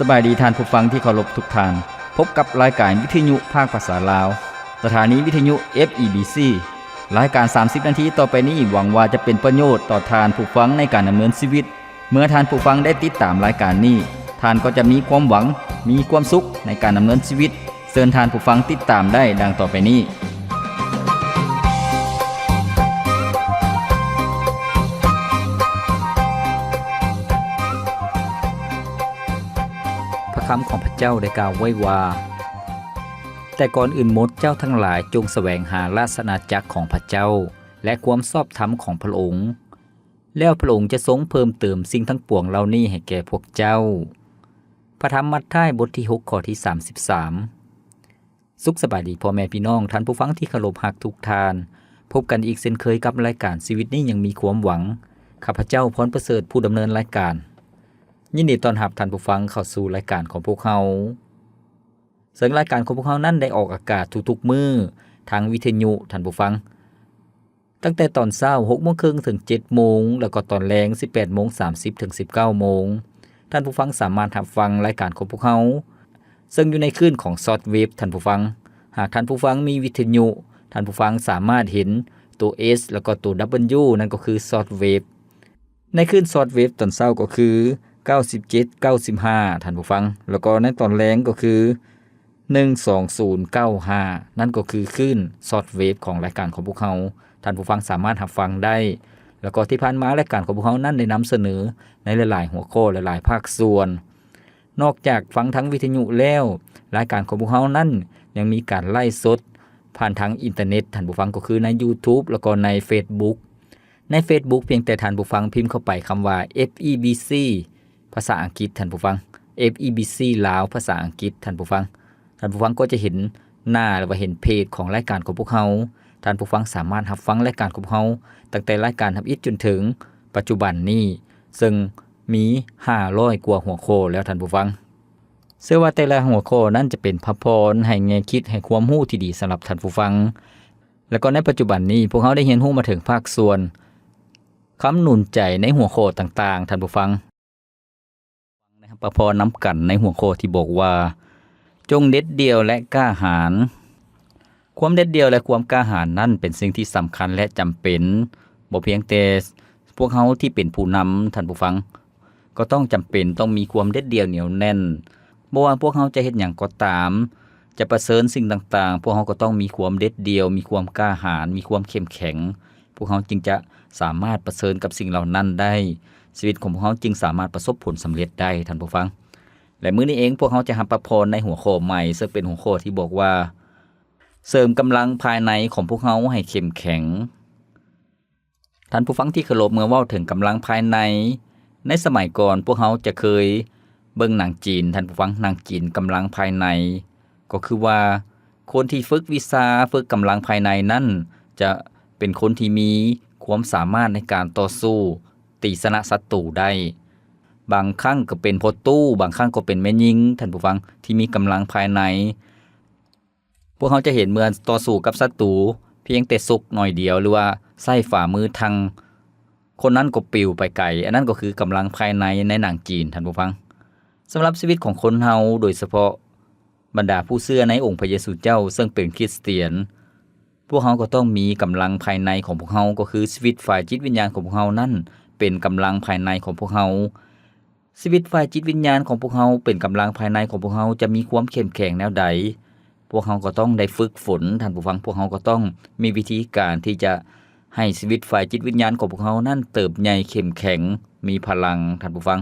ສະບາຍດີທ່ານຜູ້ຟັງທີ່ເຄົາລົບທຸກທ່ານ. ພົບກັບລາຍການວິທະຍຸພາກພາສາລາວ, ສະຖານີວິທະຍຸ ເອັຟ ອີ ບີ ຊີ. ລາຍການສາມສິບນາທີຕໍ່ໄປນີ້ ຫວັງວ່າຈະເປັນປະໂຫຍດຕໍ່ທ່ານຜູ້ຟັງໃນການດຳເນີນຊີວິດ. ເມື່ອທ່ານຜູ້ຟັງໄດ້ຕິດຕາມລາຍການນີ້, ທ່ານກໍຈະມີຄວາມຫວັງ, ມີຄວາມສຸກໃນການດຳເນີນຊີວິດ. ເຊີນທ່ານຜູ້ຟັງຕິດຕາມໄດ້ດັ່ງຕໍ່ໄປນີ້. ພະຄຳຂອງພະເຈົ້າໄດ້ກ່າວໄວ້ວ່າ, ແຕ່ກ່ອນອື່ນໝົດເຈົ້າທັງຫຼາຍຈົ່ງສະແຫວງຫາລາຊະອານາຈັກຂອງພະເຈົ້າ ແລະ ຄວາມຊອບທຳຂອງພະອົງ, ແລ້ວພະອົງຈະຊົງເພີ່ມເຕີມສິ່ງທັງປວງເຫຼົ່ານີ້ໃຫ້ແກ່ພວກເຈົ້າ. ພະທຳມັດທາຍ ບົດທີຫົກ ຂໍ້ທີສາມສິບສາມ. ສຸກສະບາຍດີພໍ່ແມ່ພີ່ນ້ອງ, ທ່ານຜູ້ຟັງທີ່ເຄົາລົບຮັກທຸກທ່ານ. ພົບກັນອີກເຊັ່ນເຄີຍກັບລາຍການຊີວິດນີ້ຍັງມີຄວາມຫວັງ. ຂ້າພະເຈົ້າ ພອນປະເສີດ ຜູ້ດຳເນີນລາຍການ. ຍິນດີຕ້ອນຮັບທ່ານຜູ້ຟັງເຂົ້າສູ່ລາຍການຂອງພວກເຮົາ. ເຊິ່ງລາຍການຂອງພວກເຮົານັ້ນໄດ້ອອກອາກາດທຸກໆມື້ທາງວິທະຍຸ, ທ່ານຜູ້ຟັງ. ຕັ້ງແຕ່ຕອນເຊົ້າ ຫົກໂມງເຄິ່ງ ເຖິງ ເຈັດໂມງ ແລ້ວກໍຕອນແລງ ສິບແປດໂມງສາມສິບ ເຖິງ ສິບເກົ້າໂມງ. ທ່ານຜູ້ຟັງສາມາດຮັບຟັງລາຍການຂອງພວກເຮົາ ເຊິ່ງຢູ່ໃນຄື້ນຂອງຊອດເວບ, ທ່ານຜູ້ຟັງ. ຫາກທ່ານຜູ້ຟັງມີວິທະຍຸ, ທ່ານຜູ້ຟັງສາມາດເຫັນໂຕ S ແລ້ວກໍໂຕ W, ນັ້ນກໍຄືຊອດເວບ. ໃນຄື້ນຊອດເວບຕອນເຊົ້າກໍຄື ເກົ້າສິບເຈັດ ເກົ້າສິບຫ້າ ທ່ານຜູ້ຟັງ, ແລ້ວກໍໃນຕອນແລງກໍຄື ໜຶ່ງສອງສູນເກົ້າຫ້າ ນັ້ນກໍຄືຄື້ນຊອດເວບຂອງລາຍການຂອງພວກເຮົາ. ທ່ານຜູ້ຟັງສາມາດຮັບຟັງໄດ້ ແລ້ວກໍທີ່ຜ່ານມາລາຍການຂອງພວກເຮົານັ້ນໄດ້ນຳສະເໜີໃນຫຼາຍໆຫົວຂໍ້ ຫຼາຍໆພາກສ່ວນ. ນອກຈາກຟັງທາງວິທະຍຸແລ້ວ, ລາຍການຂອງພວກເຮົານັ້ນຍັງມີການໄລຟ໌ສົດຜ່ານທາງອິນເຕີເນັດ, ທ່ານຜູ້ຟັງ, ກໍຄືໃນ YouTube ແລ້ວກໍໃນ Facebook. ໃນ Facebook ພຽງແຕ່ທ່ານຜູ້ຟັງພິມເຂົ້າໄປຄຳວ່າ FEBC ພາສາອັງກິດ, ທ່ານຜູ້ຟັງ, FEBC ລາວ ພາສາອັງກິດ, ທ່ານຜູ້ຟັງ. ທ່ານຜູ້ຟັງກໍຈະເຫັນໜ້າ ຫຼືວ່າເຫັນເພຈຂອງລາຍການຂອງພວກເຮົາ. ທ່ານຜູ້ຟັງສາມາດຮັບຟັງລາຍການຂອງພວກເຮົາ ຕັ້ງແຕ່ລາຍການທຳອິດຈົນເຖິງປັດຈຸບັນນີ້, ເຊິ່ງມີຫ້າຮ້ອຍກວ່າຫົວຂໍ້ແລ້ວ, ທ່ານຜູ້ຟັງ. ເຊື່ອວ່າແຕ່ລະຫົວຂໍ້ນັ້ນຈະເປັນພະພອນໃຫ້ແງ່ຄິດ, ໃຫ້ຄວາມຮູ້ທີ່ດີສຳລັບທ່ານຜູ້ຟັງ. ແລ້ວກໍໃນປັດຈຸບັນນີ້, ພວກເຮົາໄດ້ຮຽນຮູ້ມາເຖິງພາກສ່ວນຄຳໜູນໃຈໃນຫົວຂໍ້ຕ່າງໆ, ທ່ານຜູ້ຟັງ. ໄດ້ຮັບພະພອນນຳກັນໃນຫົວຂໍ້ທີ່ບອກວ່າ, ຈົ່ງເດັດດ່ຽວ ແລະ ກ້າຫານ. ຄວາມເດັດດ່ຽວ ແລະ ຄວາມກ້າຫານນັ້ນເປັນສິ່ງທີ່ສຳຄັນ ແລະ ຈຳເປັນ, ບໍ່ພຽງແຕ່ພວກເຮົາທີ່ເປັນຜູ້ນຳ, ທ່ານຜູ້ຟັງ, ກໍຕ້ອງຈຳເປັນຕ້ອງມີຄວາມເດັດດ່ຽວໜຽວແໜ້ນ. ບໍ່ວ່າພວກເຮົາຈະເຮັດຫຍັງກໍຕາມ, ຈະປະເຊີນສິ່ງຕ່າງໆ, ພວກເຮົາກໍຕ້ອງມີຄວາມເດັດດ່ຽວ, ມີຄວາມກ້າຫານ, ມີຄວາມເຂັ້ມແຂງ. ພວກເຮົາຈຶ່ງຈະສາມາດປະເຊີນກັບສິ່ງເຫຼົ່ານັ້ນໄດ້. ຊີວິດຂອງພວກເຮົາຈຶ່ງສາມາດປະສົບຜົນສຳເລັດໄດ້, ທ່ານຜູ້ຟັງ. ແລະ ມື້ນີ້ເອງ ພວກເຮົາຈະຮັບພະພອນໃນຫົວຂໍ້ໃໝ່, ເຊິ່ງເປັນຫົວຂໍ້ທີ່ບອກວ່າ, ເສີມກຳລັງພາຍໃນຂອງພວກເຮົາໃຫ້ເຂັ້ມແຂງ. ທ່ານຜູ້ຟັງທີ່ເຄົາລົບ, ເມື່ອເວົ້າເຖິງກຳລັງພາຍໃນ, ໃນສະໄໝກ່ອນພວກເຮົາຈະເຄີຍເບິ່ງໜັງຈີນ, ທ່ານຜູ້ຟັງ, ໜັງຈີນກຳລັງພາຍໃນ, ກໍຄືວ່າຄົນທີ່ຝຶກວິຊາ, ຝຶກກຳລັງພາຍໃນນັ້ນ ຈະເປັນຄົນທີ່ມີຄວາມສາມາດໃນການຕໍ່ສູ້, ຕີຊະນະສັດຕູໄດ້. ບາງຄັ້ງກໍເປັນພໍ່ຕູ້, ບາງຄັ້ງກໍເປັນແມ່ຍິງ, ທ່ານຜູ້ຟັງ, ທີ່ມີກຳລັງພາຍໃນ. ພວກເຮົາຈະເຫັນເມື່ອຕໍ່ສູ້ກັບສັດຕູ, ພຽງແຕ່ຊົກໜ້ອຍດຽວ ຫຼືວ່າໃຊ້ຝ່າມືທັງ, ຄົນນັ້ນກໍປິວໄປໄກ. ອັນນັ້ນກໍຄືກຳລັງພາຍໃນໃນໜັງຈີນ, ທ່ານຜູ້ຟັງ. ສຳລັບຊີວິດຂອງຄົນເຮົາ, ໂດຍສະເພາະບັນດາຜູ້ເຊື່ອໃນອົງພະເຢຊູເຈົ້າ, ເຊິ່ງເປັນຄຣິສຕຽນ, ພວກເຮົາກໍຕ້ອງມີກຳລັງພາຍໃນຂອງພວກເຮົາ, ກໍຄືຊີວິດຝ່າຍຈິດວິນຍານຂອງພວກເຮົານັ້ນ ເປັນກຳລັງພາຍໃນຂອງພວກເຮົາ. ຊີວິດຝ່າຍຈິດວິນຍານຂອງພວກເຮົາເປັນກຳລັງພາຍໃນຂອງພວກເຮົາຈະມີຄວາມເຂັ້ມແຂງແນວໃດ? ພວກເຮົາກໍຕ້ອງໄດ້ຝຶກຝົນ, ທ່ານຜູ້ຟັງ, ພວກເຮົາກໍຕ້ອງມີວິທີການທີ່ຈະໃຫ້ຊີວິດຝ່າຍຈິດວິນຍານຂອງພວກເຮົານັ້ນເຕີບໃຫຍ່ເຂັ້ມແຂງ, ມີພະລັງ, ທ່ານຜູ້ຟັງ.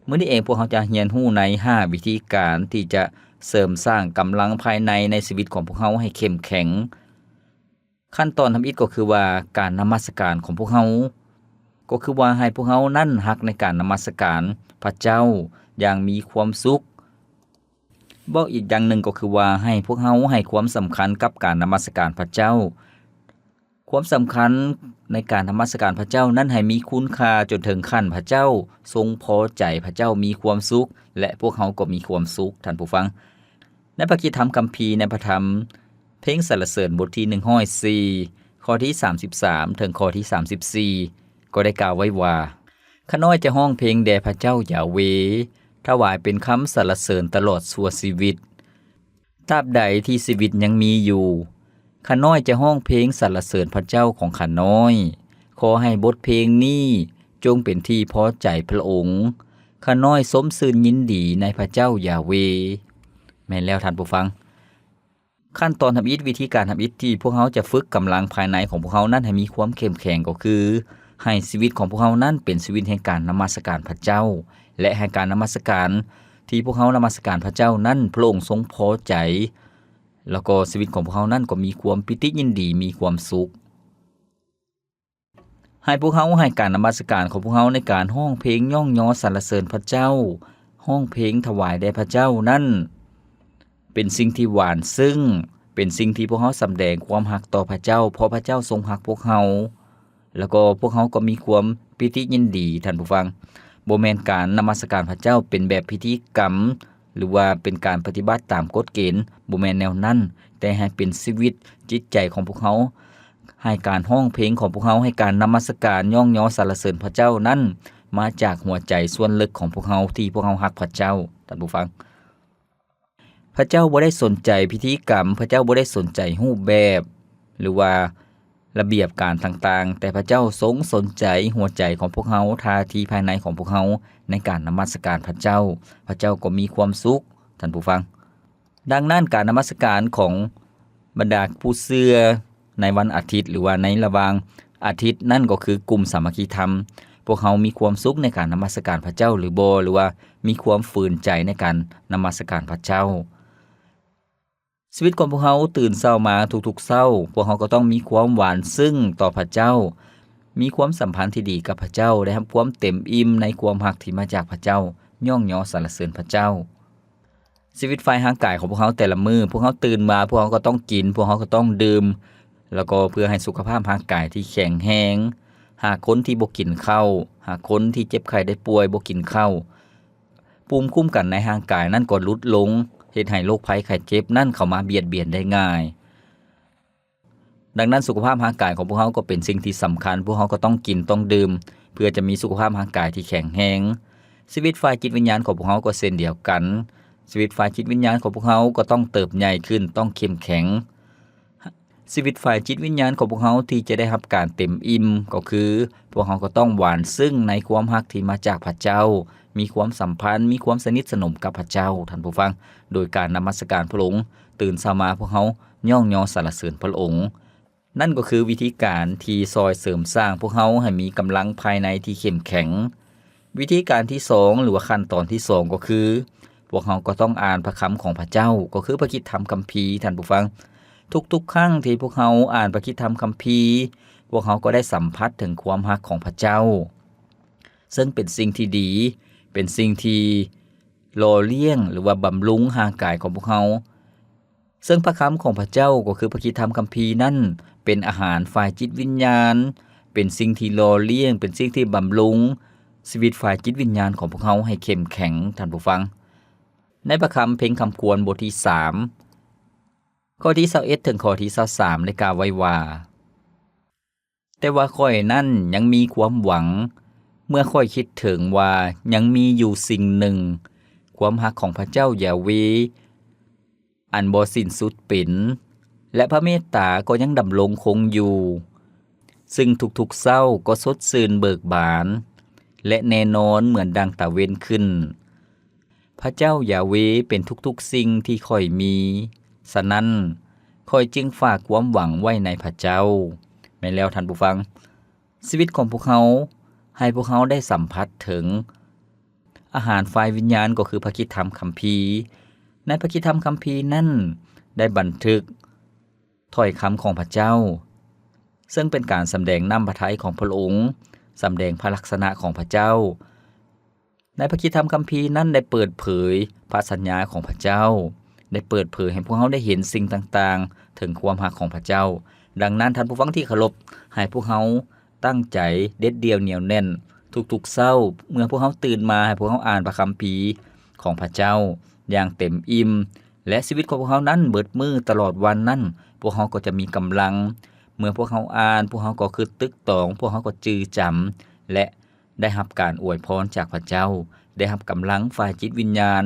ມື້ນີ້ເອງພວກເຮົາຈະຮຽນຮູ້ໃນຫ້າວິທີການທີ່ຈະເສີມສ້າງກຳລັງພາຍໃນໃນຊີວິດຂອງພວກເຮົາໃຫ້ເຂັ້ມແຂງ. ຂັ້ນຕອນທຳອິດກໍຄືວ່າການນະມັດສະການຂອງພວກເຮົາ, ກໍຄືວ່າໃຫ້ພວກເຮົານັ້ນຮັກໃນການນະມັດສະການພະເຈົ້າຢ່າງມີຄວາມສຸກ. ເວົ້າອີກຢ່າງໜຶ່ງກໍຄືວ່າໃຫ້ພວກເຮົາໃຫ້ຄວາມສຳຄັນກັບການນະມັດສະການພະເຈົ້າ. ຄວາມສຳຄັນໃນການນະມັດສະການພະເຈົ້ານັ້ນໃຫ້ມີຄຸນຄ່າຈົນເຖິງຂັ້ນພະເຈົ້າຊົງພໍໃຈ, ພະເຈົ້າມີຄວາມສຸກ ແລະ ພວກເຮົາກໍມີຄວາມສຸກ, ທ່ານຜູ້ຟັງ. ໃນພະຄຣິສຕະທຳຄຳພີ, ໃນພະທຳເພງສັນລະເສີນບົດທີໜຶ່ງຮ້ອຍສີ່ ຂໍ້ທີສາມສິບສາມ ເຖິງຂໍ້ທີສາມສິບສີ່ ກໍໄດ້ກ່າວໄວ້ວ່າ, ຂ້ານ້ອຍຈະຮ້ອງເພງແດ່ພະເຈົ້າຢາເວ, ຖວາຍເປັນຄຳສັນລະເສີນຕະຫຼອດຊົ່ວຊີວິດ. ຕາບໃດທີ່ຊີວິດຍັງມີຢູ່, ຂ້ານ້ອຍຈະຮ້ອງເພງສັນລະເສີນພະເຈົ້າຂອງຂ້ານ້ອຍ. ຂໍໃຫ້ບົດເພງນີ້ຈົ່ງເປັນທີ່ພໍໃຈພະອົງ. ຂ້ານ້ອຍຊົມຊື່ນຍິນດີໃນພະເຈົ້າຢາເວ. ແມ່ນແລ້ວທ່ານຜູ້ຟັງ. ຂັ້ນຕອນທຳອິດ, ວິທີການທຳອິດທີ່ພວກເຮົາຈະຝຶກກຳລັງພາຍໃນຂອງພວກເຮົານັ້ນໃຫ້ມີຄວາມເຂັ້ມແຂງກໍຄື ໃຫ້ຊີວິດຂອງພວກເຮົານັ້ນເປັນຊີວິດແຫ່ງການນະມັດສະການພະເຈົ້າ ແລະ ໃຫ້ການນະມັດສະການທີ່ພວກເຮົານະມັດສະການພະເຈົ້ານັ້ນ ພະອົງຊົງພໍໃຈ, ແລ້ວກໍຊີວິດຂອງພວກເຮົານັ້ນກໍມີຄວາມປີຕິຍິນດີ, ມີຄວາມສຸກ. ໃຫ້ພວກເຮົາໃຫ້ການນະມັດສະການຂອງພວກເຮົາໃນການຮ້ອງເພງຍ້ອງຍໍສັນລະເສີນພະເຈົ້າ, ຮ້ອງເພງຖວາຍແດ່ພະເຈົ້ານັ້ນ ເປັນສິ່ງທີ່ຫວານຊຶ້ງ, ເປັນສິ່ງທີ່ພວກເຮົາສຳແດງຄວາມຮັກຕໍ່ພະເຈົ້າ, ເພາະພະເຈົ້າຊົງຮັກພວກເຮົາ, ແລ້ວກໍພວກເຮົາກໍມີຄວາມປີຕິຍິນດີ, ທ່ານຜູ້ຟັງ. ບໍ່ແມ່ນການນະມັດສະການພະເຈົ້າເປັນແບບພິທີກຳ ຫຼືວ່າເປັນການປະຕິບັດຕາມກົດເກນ, ບໍ່ແມ່ນແນວນັ້ນ, ແຕ່ໃຫ້ເປັນຊີວິດຈິດໃຈຂອງພວກເຮົາ, ໃຫ້ການຮ້ອງເພງຂອງພວກເຮົາ, ໃຫ້ການນະມັດສະການຍ້ອງຍໍສັນລະເສີນພະເຈົ້ານັ້ນ ມາຈາກຫົວໃຈສ່ວນເລິກຂອງພວກເຮົາ ທີ່ພວກເຮົາຮັກພະເຈົ້າ, ທ່ານຜູ້ຟັງ. ພະເຈົ້າບໍ່ໄດ້ສົນໃຈພິທີກຳ, ພະເຈົ້າບໍ່ໄດ້ສົນໃຈຮູບແບບ ຫຼືວ່າລະບຽບການຕ່າງໆ, ແຕ່ພະເຈົ້າຊົງສົນໃຈຫົວໃຈຂອງພວກເຮົາ, ທ່າທີພາຍໃນຂອງພວກເຮົາໃນການນະມັດສະການພະເຈົ້າ. ພະເຈົ້າກໍມີຄວາມສຸກ, ທ່ານຜູ້ຟັງ. ດັ່ງນັ້ນ, ການນະມັດສະການຂອງບັນດາຜູ້ເຊື່ອໃນວັນອາທິດ ຫຼືວ່າໃນລະຫວ່າງອາທິດນັ້ນກໍຄືກຸ່ມສາມັກຄີທຳ. ພວກເຮົາມີຄວາມສຸກໃນການນະມັດສະການພະເຈົ້າຫຼືບໍ່? ຫຼືວ່າມີຄວາມຝືນໃຈໃນການນະມັດສະການພະເຈົ້າ? ຊີວິດຂອງພວກເຮົາຕື່ນເຊົ້າມາທຸກໆເຊົ້າ, ພວກເຮົາກໍຕ້ອງມີຄວາມຫວານຊຶ້ງຕໍ່ພະເຈົ້າ, ມີຄວາມສຳພັນທີ່ດີກັບພະເຈົ້າ, ໄດ້ຮັບຄວາມເຕັມອີ່ມໃນຄວາມຮັກທີ່ມາຈາກພະເຈົ້າ, ຍ້ອງຍໍສັນລະເສີນພະເຈົ້າ. ຊີວິດຝ່າຍຮ່າງກາຍຂອງພວກເຮົາແຕ່ລະມື້, ພວກເຮົາຕື່ນມາ, ພວກເຮົາກໍຕ້ອງກິນ, ພວກເຮົາກໍຕ້ອງດື່ມ, ແລ້ວກໍເພື່ອໃຫ້ສຸຂະພາບຮ່າງກາຍທີ່ແຂງແຮງ. ຫາກຄົນທີ່ບໍ່ກິນເຂົ້າ, ຫາກຄົນທີ່ເຈັບໄຂ້ໄດ້ປ່ວຍບໍ່ກິນເຂົ້າ, ພູມຄຸ້ມກັນໃນຮ່າງກາຍນັ້ນກໍຫຼຸດລົງ, ເຮັດໃຫ້ໂລກໄພໄຂ້ເຈັບນັ້ນເຂົ້າມາບຽດບຽນໄດ້ງ່າຍ. ດັ່ງນັ້ນ, ສຸຂະພາບຮ່າງກາຍຂອງພວກເຮົາກໍເປັນສິ່ງທີ່ສຳຄັນ. ພວກເຮົາກໍຕ້ອງກິນ, ຕ້ອງດື່ມ, ເພື່ອຈະມີສຸຂະພາບຮ່າງກາຍທີ່ແຂງແຮງ. ຊີວິດຝ່າຍຈິດວິນຍານຂອງພວກເຮົາກໍເຊັ່ນດຽວກັນ. ຊີວິດຝ່າຍຈິດວິນຍານຂອງພວກເຮົາກໍຕ້ອງເຕີບໃຫຍ່ຂຶ້ນ, ຕ້ອງເຂັ້ມແຂງ. ຊີວິດຝ່າຍຈິດວິນຍານຂອງພວກເຮົາທີ່ຈະໄດ້ຮັບການເຕັມອີ່ມ ກໍຄືພວກເຮົາກໍຕ້ອງຫວານຊຶ້ງໃນຄວາມຮັກທີ່ມາຈາກພະເຈົ້າ, ມີຄວາມສຳພັນ, ມີຄວາມສະໜິດສະໜົມກັບພະເຈົ້າ, ທ່ານຜູ້ຟັງ, ໂດຍການນະມັດສະການພະອົງ. ຕື່ນເຊົ້າມາ, ພວກເຮົາຍ້ອງຍໍສັນລະເສີນພະອົງ. ນັ້ນກໍຄືວິທີການທີ່ຊ່ອຍເສີມສ້າງພວກເຮົາໃຫ້ມີກຳລັງພາຍໃນທີ່ເຂັ້ມແຂງ. ວິທີການທີສອງ ຫຼືວ່າຂັ້ນຕອນທີສອງ ກໍຄື ພວກເຮົາກໍຕ້ອງອ່ານພະຄຳຂອງພະເຈົ້າ, ກໍຄືພະຄຣິສຕະທຳຄຳພີ, ທ່ານຜູ້ຟັງ. ທຸກໆຄັ້ງທີ່ພວກເຮົາອ່ານພະຄຣິສຕະທຳຄຳພີ, ພວກເຮົາກໍໄດ້ສຳຜັດເຖິງຄວາມຮັກຂອງພະເຈົ້າ, ເຊິ່ງເປັນສິ່ງທີ່ດີ, ເປັນສິ່ງທີ່ຫຼໍ່ລ້ຽງ ຫຼືວ່າບຳລຸງຮ່າງກາຍຂອງພວກເຮົາ. ເຊິ່ງພະຄຳຂອງພະເຈົ້າ ກໍຄືພະຄຣິສຕະທຳຄຳພີນັ້ນ ເປັນອາຫານຝ່າຍຈິດວິນຍານ, ເປັນສິ່ງທີ່ຫຼໍ່ລ້ຽງ, ເປັນສິ່ງທີ່ບຳລຸງຊີວິດຝ່າຍຈິດວິນຍານຂອງພວກເຮົາໃຫ້ເຂັ້ມແຂງ, ທ່ານຜູ້ຟັງ. ໃນພະຄຳເພັງຄຳຄວນບົດທີສາມ ຂໍ້ທີຊາວເອັດ ເຖິງຂໍ້ທີຊາວສາມ ໄດ້ກ່າວໄວ້ວ່າ, ແຕ່ວ່າຂ້ອຍນັ້ນຍັງມີຄວາມຫວັງ, ເມື່ອຂ້ອຍຄິດເຖິງວ່າຍັງມີຢູ່ສິ່ງໜຶ່ງ, ຄວາມຮັກຂອງພະເຈົ້າຢາເວ ອັນບໍ່ສິ້ນສຸດເປັນ ແລະ ພະເມດຕາກໍຍັງດຳລົງຄົງຢູ່, ຊຶ່ງທຸກໆເຊົ້າກໍສົດຊື່ນເບີກບານ ແລະ ແນ່ນອນເໝືອນດັ່ງຕາເວັນຂຶ້ນ. ພະເຈົ້າຢາເວເປັນທຸກໆສິ່ງທີ່ຂ້ອຍມີ, ສະນັ້ນ, ຂ້ອຍຈຶ່ງຝາກຄວາມຫວັງໄວ້ໃນພະເຈົ້າ. ແມ່ນແລ້ວທ່ານຜູ້ຟັງ, ຊີວິດຂອງພວກເຮົາ, ໃຫ້ພວກເຮົາໄດ້ສຳຜັດເຖິງອາຫານຝ່າຍວິນຍານ, ກໍຄືພະຄຣິສຕະທຳຄຳພີ. ໃນພະຄຣິສຕະທຳຄຳພີນັ້ນ ໄດ້ບັນທຶກ ຖ້ອຍຄຳຂອງພະເຈົ້າ, ເຊິ່ງເປັນການສຳແດງນ້ຳພະໄທຂອງພະອົງ, ສຳແດງພະລັກສະນະຂອງພະເຈົ້າ. ໃນພະຄຣິສຕະທຳຄຳພີນັ້ນໄດ້ເປີດເຜີຍພະສັນຍາຂອງພະເຈົ້າ, ໄດ້ເປີດເຜີຍໃຫ້ພວກເຮົາໄດ້ເຫັນສິ່ງຕ່າງໆເຖິງຄວາມຮັກຂອງພະເຈົ້າ. ດັ່ງນັ້ນ, ທ່ານຜູ້ຟັງທີ່ເຄົາລົບ, ໃຫ້ພວກເຮົາຕັ້ງໃຈເດັດດ່ຽວໜຽວແໜ້ນທຸກໆເຊົ້າ, ເມື່ອພວກເຮົາຕື່ນມາ, ໃຫ້ພວກເຮົາອ່ານພະຄຳພີຂອງພະເຈົ້າຢ່າງເຕັມອີ່ມ, ແລະ ຊີວິດຂອງພວກເຮົານັ້ນເບິດມື້ຕະຫຼອດວັນນັ້ນ ພວກເຮົາກໍຈະມີກຳລັງ. ເມື່ອພວກເຮົາອ່ານ, ພວກເຮົາກໍຄິດຕຶກຕອງ, ພວກເຮົາກໍຈື່ຈຳ ແລະ ໄດ້ຮັບການອວຍພອນຈາກພະເຈົ້າ, ໄດ້ຮັບກຳລັງຝ່າຍຈິດວິນຍານ.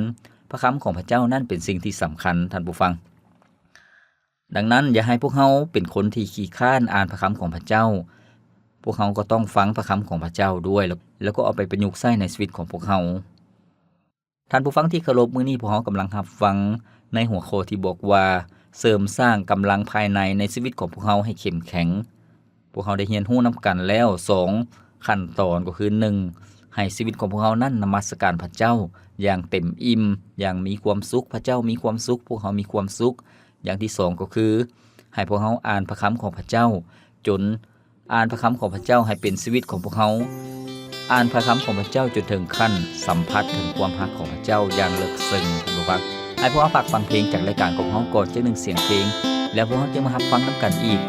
ພະຄຳຂອງພະເຈົ້ານັ້ນເປັນສິ່ງທີ່ສຳຄັນ, ທ່ານຜູ້ຟັງ. ດັ່ງນັ້ນ, ຢ່າໃຫ້ພວກເຮົາເປັນຄົນທີ່ຂີ້ຄ້ານອ່ານພະຄຳຂອງພະເຈົ້າ. ພວກເຮົາກໍຕ້ອງຟັງພະຄຳຂອງພະເຈົ້າດ້ວຍ, ແລ້ວ, ແລ້ວກໍເອົາໄປປະຍຸກໃຊ້ໃນຊີວິດຂອງພວກເຮົາ. ທ່ານຜູ້ຟັງທີ່ເຄົາລົບ, ມື້ນີ້ພວກເຮົາກຳລັງຮັບຟັງໃນຫົວຂໍ້ທີ່ບອກວ່າ ເສີມສ້າງກຳລັງພາຍໃນໃນຊີວິດຂອງພວກເຮົາໃຫ້ເຂັ້ມແຂງ. ພວກເຮົາໄດ້ຮຽນຮູ້ນຳກັນແລ້ວສອງຂັ້ນຕອນ, ກໍຄື ໜຶ່ງ ໃຫ້ຊີວິດຂອງພວກເຮົານັ້ນນະມັດສະການພະເຈົ້າຢ່າງເຕັມອີ່ມ, ຢ່າງມີຄວາມສຸກ, ພະເຈົ້າມີຄວາມສຸກ, ພວກເຮົາມີຄວາມສຸກ. ຢ່າງທີສອງກໍຄື ໃຫ້ພວກເຮົາອ່ານພະຄຳຂອງພະເຈົ້າ ຈົນ ອ່ານພະຄຳຂອງພະເຈົ້າໃຫ້ເປັນຊີວິດຂອງພວກເຮົາ. ອ່ານພະຄຳຂອງພະເຈົ້າຈົນເຖິງຂັ້ນສຳຜັດເຖິງຄວາມຮັກຂອງພະເຈົ້າຢ່າງເລິກເຊິ່ງ, ທ່ານຜູ້ຟັງ. ໃຫ້ພວກເຮົາພັກຟັງເພງຈາກລາຍການຂອງເຮົາກ່ອນຈັກໜຶ່ງສຽງເພງ, ແລ້ວພວກເຮົາຈຶ່ງມາຮັບຟັງນຳກັນອີກ.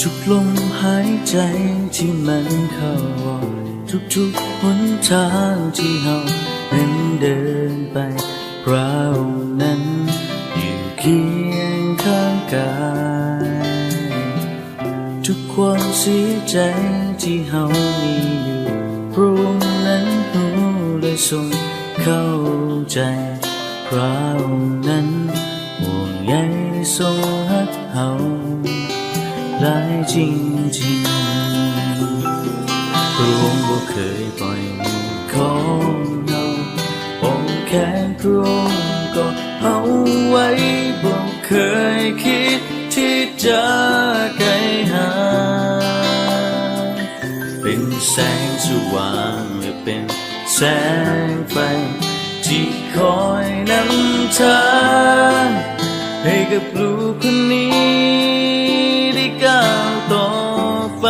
ທຸກລົມຫາຍໃຈທີ່ມັນເຂົ້າອອກ, ທຸກໆຫົນທາງທີ່ເຮົານັ້ນເດີນໄປ, ພຣະອົງນັ້ນຢູ່ຄຽງຂ້າງກາຍ. ທຸກຄວາມເສຍໃຈທີ່ເຮົາມີຢູ່, ພຣະອົງນັ້ນຮູ້ແລະຊົງເຂົ້າໃຈ, ພຣະອົງນັ້ນຫ່ວງໃຍຊົງຮັກເຮົາຫຼາຍຈິງໆ. ພຣະອົງບໍ່ເຄີຍປ່ອຍມືຂອງເຮົາ, ອ້ອມແຂນພຣະອົງກອດເຮົາໄວ້, ບໍ່ເຄີຍຄິດ ທີ່ຈະໄກຫາ, ເປັນແສງສະຫວ່າງ ແລະ ເປັນແສງໄຟ ທີ່ຄອຍນຳທາງ ໃຫ້ກັບລູກຄົນນີ້ໄດ້ກ້າວຕໍ່ໄປ.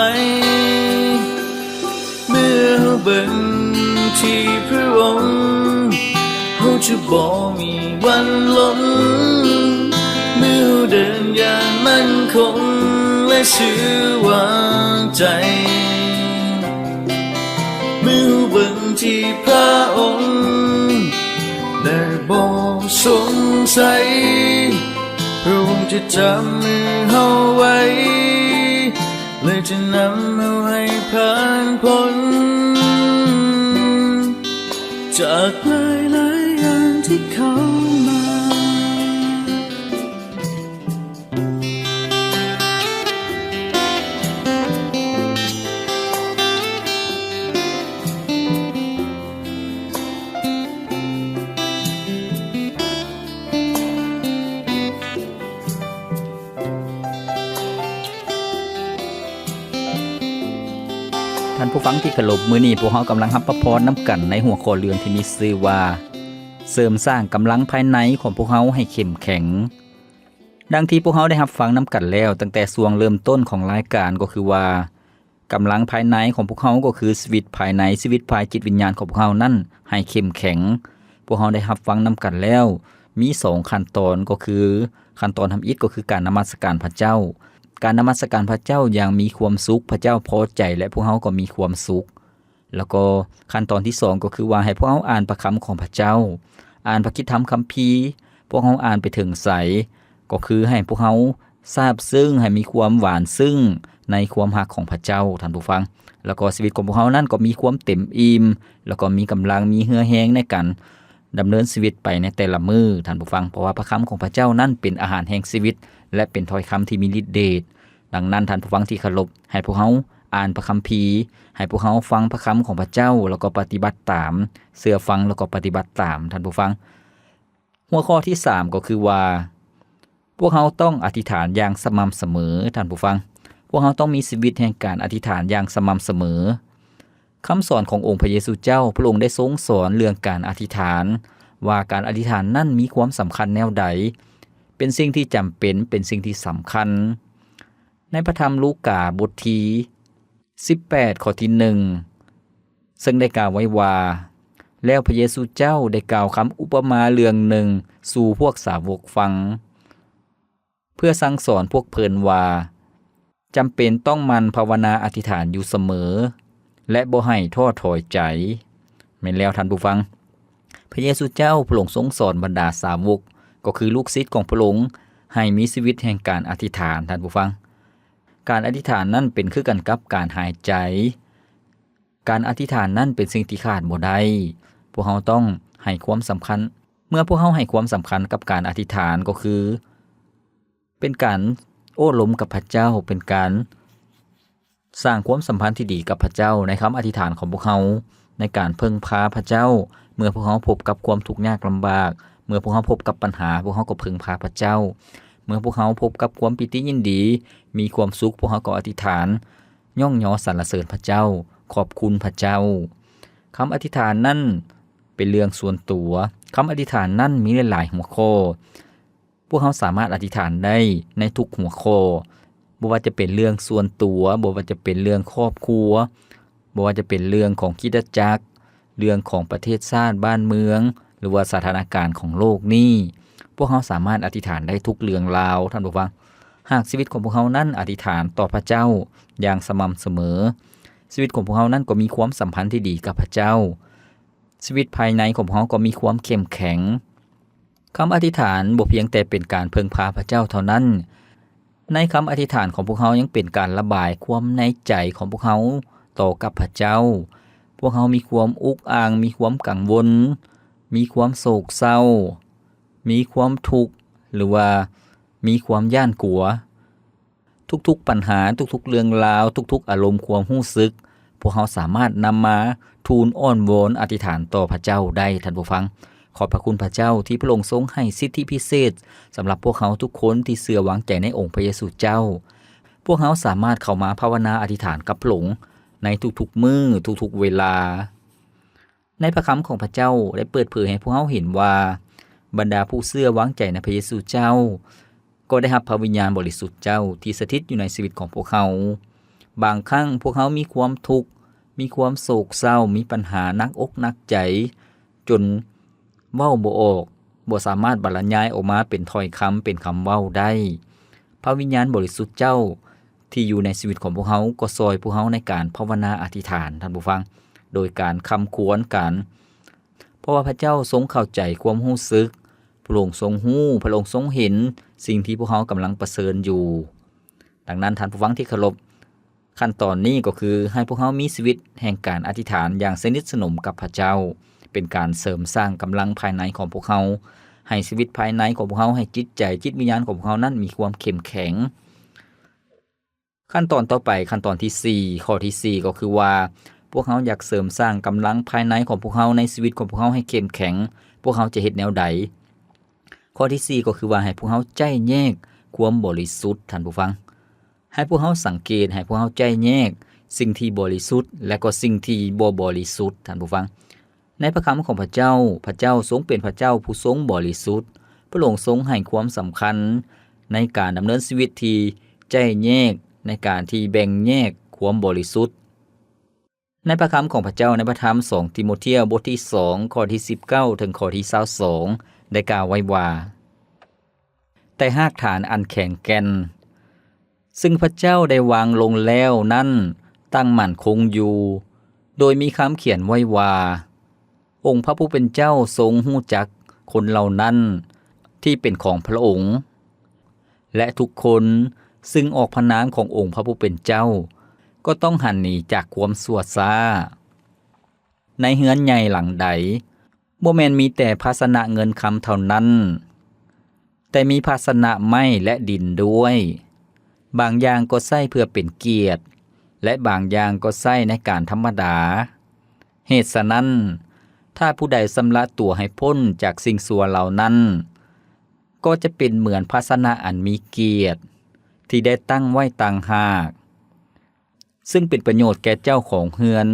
ເມື່ອເຮົາເບິ່ງທີ່ພຣະອົງ, ເຮົາຈະບໍ່ມີວັນຫຼົງ. ເມື່ອເຮົາເດີນຢ່າງໝັ້ນຄົງ ແລະ ຊື່ວາງໃຈ, ເມື່ອເຮົາເບິ່ງທີ່ພຣະອົງ ແລະ ບໍ່ສົງໄສ, ພຣະອົງຈະຈັບມືເຮົາໄວ້ ແລະ ຈະນຳເຮົາໃຫ້ຜ່ານພົ້ນຈາກຫຼາຍໆຢ່າງທີ່ເຂົ້າມາ. ທ່ານຜູ້ຟັງທີ່ເຄົາລົບ, ມື້ນີ້ພວກເຮົາກຳລັງຮັບພະພອນນຳກັນໃນຫົວຂໍ້ເລື່ອງທີ່ມີຊື່ວ່າ ເສີມສ້າງກຳລັງພາຍໃນຂອງພວກເຮົາໃຫ້ເຂັ້ມແຂງ. ດັ່ງທີ່ພວກເຮົາໄດ້ຮັບຟັງນຳກັນແລ້ວ ຕັ້ງແຕ່ຊ່ວງເລີ່ມຕົ້ນຂອງລາຍການ ກໍຄືວ່າ ກຳລັງພາຍໃນຂອງພວກເຮົາ ກໍຄືຊີວິດພາຍໃນ, ຊີວິດພາຍຈິດວິນຍານຂອງພວກເຮົານັ້ນໃຫ້ເຂັ້ມແຂງ. ພວກເຮົາໄດ້ຮັບຟັງນຳກັນແລ້ວ ມີສອງຂັ້ນຕອນ ກໍຄືຂັ້ນຕອນທຳອິດ ກໍຄືການນະມັດສະການພະເຈົ້າ. ການນະມັດສະການພະເຈົ້າຢ່າງມີຄວາມສຸກ, ພະເຈົ້າພໍໃຈ ແລະ ພວກເຮົາກໍມີຄວາມສຸກ. ແລ້ວກໍຂັ້ນຕອນທີສອງ ກໍຄືວ່າໃຫ້ພວກເຮົາອ່ານພະຄຳຂອງພະເຈົ້າ, ອ່ານພະກິດທຳຄຳພີ, ພວກເຮົາອ່ານໄປເຖິງໃສ ກໍຄືໃຫ້ພວກເຮົາຊາບຊຶ້ງ, ໃຫ້ມີຄວາມຫວານຊຶ້ງໃນຄວາມຮັກຂອງພະເຈົ້າ, ທ່ານຜູ້ຟັງ. ແລ້ວກໍຊີວິດຂອງພວກເຮົານັ້ນກໍມີຄວາມເຕັມອີ່ມ, ແລ້ວກໍມີກຳລັງ, ມີເຫື່ອແຮງໃນການດຳເນີນຊີວິດໄປໃນແຕ່ລະມື້, ທ່ານຜູ້ຟັງ. ເພາະວ່າພະຄຳຂອງພະເຈົ້ານັ້ນເປັນອາຫານແຫ່ງຊີວິດ ແລະ ເປັນຖ້ອຍຄຳທີ່ມີລິດເດດ. ດັ່ງນັ້ນ, ທ່ານຜູ້ຟັງທີ່ເຄົາລົບ, ໃຫ້ພວກເຮົາອ່ານພະຄຳພີ, ໃຫ້ພວກເຮົາຟັງພະຄຳຂອງພະເຈົ້າ ແລ້ວກໍປະຕິບັດຕາມ, ເຊື່ອຟັງ ແລ້ວກໍປະຕິບັດຕາມ, ທ່ານຜູ້ຟັງ. ຫົວຂໍ້ທີສາມ ກໍຄືວ່າ ພວກເຮົາຕ້ອງອະທິຖານຢ່າງສະໝ່ຳສະເໝີ, ທ່ານຜູ້ຟັງ. ພວກເຮົາຕ້ອງມີຊີວິດແຫ່ງການອະທິຖານຢ່າງສະໝ່ຳສະເໝີ. ຄຳສອນຂອງອົງພະເຢຊູເຈົ້າ, ພະອົງໄດ້ຊົງສອນເລື່ອງການອະທິຖານ ວ່າການອະທິຖານນັ້ນມີຄວາມສຳຄັນແນວໃດ, ເປັນສິ່ງທີ່ຈຳເປັນ, ເປັນສິ່ງທີ່ສຳຄັນ. ໃນພະທຳລູກາບົດທີສິບແປດ ຂໍ້ທີໜຶ່ງ ເຊິ່ງໄດ້ກ່າວໄວ້ວ່າ, ແລ້ວພະເຢຊູເຈົ້າໄດ້ກ່າວຄຳອຸປະມາເລື່ອງໜຶ່ງສູ່ພວກສາວົກຟັງ. ເພື່ອສັ່ງສອນພວກເພິ່ນວ່າ ຈຳເປັນຕ້ອງໝັ່ນພາວະນາອະທິຖານຢູ່ສະເໝີ ແລະ ບໍ່ໃຫ້ທໍ້ຖອຍໃຈ. ແມ່ນແລ້ວທ່ານຜູ້ຟັງ, ພະເຢຊູເຈົ້າພະອົງຊົງສອນບັນດາສາວົກ ກໍຄືລູກສິດຂອງພະອົງ ໃຫ້ມີຊີວິດແຫ່ງການອະທິຖານ, ທ່ານຜູ້ຟັງ. ການອະທິຖານນັ້ນເປັນຄືກັນກັບການຫາຍໃຈ. ການອະທິຖານນັ້ນເປັນສິ່ງທີ່ຂາດບໍ່ໄດ້. ພວກເຮົາຕ້ອງໃຫ້ຄວາມສຳຄັນ. ເມື່ອພວກເຮົາໃຫ້ຄວາມສຳຄັນກັບການອະທິຖານ ກໍຄືເປັນການໂອ້ລົມກັບພະເຈົ້າ, ເປັນການ ສ້າງຄວາມສຳພັນທີ່ດີກັບພະເຈົ້າໃນຄຳອະທິຖານຂອງພວກເຮົາ, ໃນການເພິ່ງພາພະເຈົ້າ. ເມື່ອພວກເຮົາພົບກັບຄວາມທຸກຍາກລຳບາກ, ເມື່ອພວກເຮົາພົບກັບບັນຫາ, ພວກເຮົາກໍເພິ່ງພາພະເຈົ້າ. ເມື່ອພວກເຮົາພົບກັບຄວາມປີຕິຍິນດີ, ມີຄວາມສຸກ, ພວກເຮົາກໍອະທິຖານ, ຍ້ອງຍໍສັນລະເສີນພະເຈົ້າ, ຂອບຄຸນພະເຈົ້າ. ຄຳອະທິຖານນັ້ນເປັນເລື່ອງສ່ວນຕົວ. ຄຳອະທິຖານນັ້ນມີຫຼາຍໆຫົວຂໍ້. ພວກເຮົາສາມາດອະທິຖານໄດ້ໃນທຸກຫົວຂໍ້, ບໍ່ວ່າຈະເປັນເລື່ອງສ່ວນຕົວ, ບໍ່ວ່າຈະເປັນເລື່ອງຄອບຄົວ, ບໍ່ວ່າຈະເປັນເລື່ອງຂອງຄຣິສຕະຈັກ, ເລື່ອງຂອງປະເທດຊາດບ້ານເມືອງ ຫຼືວ່າສະຖານະການຂອງໂລກນີ້, ພວກເຮົາສາມາດອະທິຖານໄດ້ທຸກເລື່ອງລາວ, ທ່ານຜູ້ຟັງ. ຫາກຊີວິດຂອງພວກເຮົານັ້ນອະທິຖານຕໍ່ພະເຈົ້າຢ່າງສະໝ່ຳສະເໝີ, ຊີວິດຂອງພວກເຮົານັ້ນກໍມີຄວາມສຳພັນທີ່ດີກັບພະເຈົ້າ. ຊີວິດພາຍໃນຂອງພວກເຮົາກໍມີຄວາມເຂັ້ມແຂງ. ຄຳອະທິຖານບໍ່ພຽງແຕ່ເປັນການເພິ່ງພາພະເຈົ້າເທົ່ານັ້ນ, ໃນຄຳອະທິຖານຂອງພວກເຮົາຍັງເປັນການລະບາຍຄວາມໃນໃຈຂອງພວກເຮົາຕໍ່ກັບພະເຈົ້າ. ພວກເຮົາມີຄວາມອຸກອັ່ງ, ມີຄວາມກັງວົນ, ມີຄວາມໂສກເສົ້າ, ມີຄວາມທຸກ ຫຼືວ່າມີຄວາມຢ້ານກົວ. ທຸກໆບັນຫາ, ທຸກໆເລື່ອງລາວ, ທຸກໆອາລົມຄວາມຮູ້ສຶກ, ພວກເຮົາສາມາດນຳມາທູນອ້ອນວອນອະທິຖານຕໍ່ພະເຈົ້າໄດ້, ທ່ານຜູ້ຟັງ. ຂອບພະຄຸນພະເຈົ້າທີ່ພະອົງຊົງໃຫ້ສິດທິພິເສດສຳລັບພວກເຮົາທຸກຄົນທີ່ເຊື່ອວາງໃຈໃນອົງພະເຢຊູເຈົ້າ. ພວກເຮົາສາມາດເຂົ້າມາພາວະນາອະທິຖານກັບພະອົງໃນທຸກໆມື້, ທຸກໆເວລາ. ໃນພະຄຳຂອງພະເຈົ້າໄດ້ເປີດເຜີຍໃຫ້ພວກເຮົາເຫັນວ່າ ບັນດາຜູ້ເຊື່ອວາງໃຈໃນພະເຢຊູເຈົ້າ ກໍໄດ້ຮັບພະວິນຍານບໍລິສຸດເຈົ້າທີ່ສະຖິດຢູ່ໃນຊີວິດຂອງພວກເຮົາ. ບາງຄັ້ງພວກເຮົາມີຄວາມທຸກ, ມີຄວາມໂສກເສົ້າ, ມີບັນຫາໜັກອົກໜັກໃຈ, ຈົນເວົ້າບໍ່ອອກ, ບໍ່ສາມາດບັນລະຍາຍອອກມາເປັນຖ້ອຍຄຳ, ເປັນຄຳເວົ້າໄດ້. ພະວິນຍານບໍລິສຸດເຈົ້າ ທີ່ຢູ່ໃນຊີວິດຂອງພວກເຮົາ ກໍຊ່ອຍພວກເຮົາໃນການພາວະນາອະທິຖານ, ທ່ານຜູ້ຟັງ, ໂດຍການຄຳຄວນກັນ. ເພາະວ່າພະເຈົ້າຊົງເຂົ້າໃຈຄວາມຮູ້ສຶກ, ພະອົງຊົງຮູ້, ພະອົງຊົງເຫັນສິ່ງທີ່ພວກເຮົາກຳລັງປະເຊີນຢູ່. ດັ່ງນັ້ນ, ທ່ານຜູ້ຟັງທີ່ເຄົາລົບ, ຂັ້ນຕອນນີ້ກໍຄືໃຫ້ພວກເຮົາມີຊີວິດແຫ່ງການອະທິຖານຢ່າງສະໜິດສະໜົມກັບພະເຈົ້າ, ເປັນການເສີມສ້າງກຳລັງພາຍໃນຂອງພວກເຮົາ, ໃຫ້ຊີວິດພາຍໃນຂອງພວກເຮົາ, ໃຫ້ຈິດໃຈ, ຈິດວິນຍານຂອງພວກເຮົານັ້ນມີຄວາມເຂັ້ມແຂງ. ຂັ້ນຕອນຕໍ່ໄປ, ຂັ້ນຕອນທີສີ່, ຂໍ້ທີສີ່ ກໍຄືວ່າ ພວກເຮົາຢາກເສີມສ້າງກຳລັງພາຍໃນຂອງພວກເຮົາ, ໃນຊີວິດຂອງພວກເຮົາໃຫ້ເຂັ້ມແຂງ, ພວກເຮົາຈະເຮັດແນວໃດ? ຂໍ້ທີສີ່ ກໍຄືວ່າໃຫ້ພວກເຮົາໄຈ້ແຍກຄວາມບໍລິສຸດ, ທ່ານຜູ້ຟັງ. ໃຫ້ພວກເຮົາສັງເກດ, ໃຫ້ພວກເຮົາໄຈ້ແຍກສິ່ງທີ່ບໍລິສຸດ ແລະ ກໍສິ່ງທີ່ບໍ່ບໍລິສຸດ, ທ່ານຜູ້ຟັງ. ໃນພະຄຳຂອງພະເຈົ້າ, ພະເຈົ້າຊົງເປັນພະເຈົ້າຜູ້ຊົງບໍລິສຸດ. ພະອົງຊົງໃຫ້ຄວາມສຳຄັນໃນການດຳເນີນຊີວິດທີ່ໄຈ້ແຍກ, ໃນການທີ່ແບ່ງແຍກຄວາມບໍລິສຸດ. ໃນພະຄຳຂອງພະເຈົ້າ, ໃນພະທຳສອງຕີໂມທຽວ ບົດທີສອງ ຂໍ້ທີສິບເກົ້າ ເຖິງຂໍ້ທີຊາວສອງ ໄດ້ກ່າວໄວ້ວ່າ, ແຕ່ຮາກຖານອັນແຂງແກ່ນ ຊຶ່ງພະເຈົ້າໄດ້ວາງລົງແລ້ວນັ້ນຕັ້ງໝັ້ນຄົງຢູ່, ໂດຍມີຄຳຂຽນໄວ້ວ່າ, ອົງພະຜູ້ເປັນເຈົ້າຊົງຮູ້ຈັກຄົນເຫຼົ່ານັ້ນທີ່ເປັນຂອງພະອົງ, ແລະ ທຸກຄົນຊຶ່ງອອກພະນາມຂອງອົງພະຜູ້ເປັນເຈົ້າ ກໍຕ້ອງຫັນໜີຈາກຄວາມຊົ່ວຊ້າ. ໃນເຮືອນໃຫຍ່ຫຼັງໃດ ບໍ່ແມ່ນມີແຕ່ພາຊະນະເງິນຄຳເທົ່ານັ້ນ, ແຕ່ມີພາຊະນະໄມ້ ແລະ ດິນດ້ວຍ. ບາງຢ່າງກໍໃຊ້ເພື່ອເປັນກຽດ ແລະ ບາງຢ່າງກໍໃຊ້ໃນການທຳມະດາ. ເຫດສະນັ້ນ, ຖ້າຜູ້ໃດຊຳລະຕົວໃຫ້ພົ້ນຈາກສິ່ງຊົ່ວເຫຼົ່ານັ້ນ, ກໍຈະເປັນເໝືອນພາຊະນະອັນມີກຽດ ທີ່ໄດ້ຕັ້ງໄວ້ຕ່າງຫາກ, ຊຶ່ງເປັນປະໂຫຍດແກ່ເຈົ້າຂອງເຮືອນ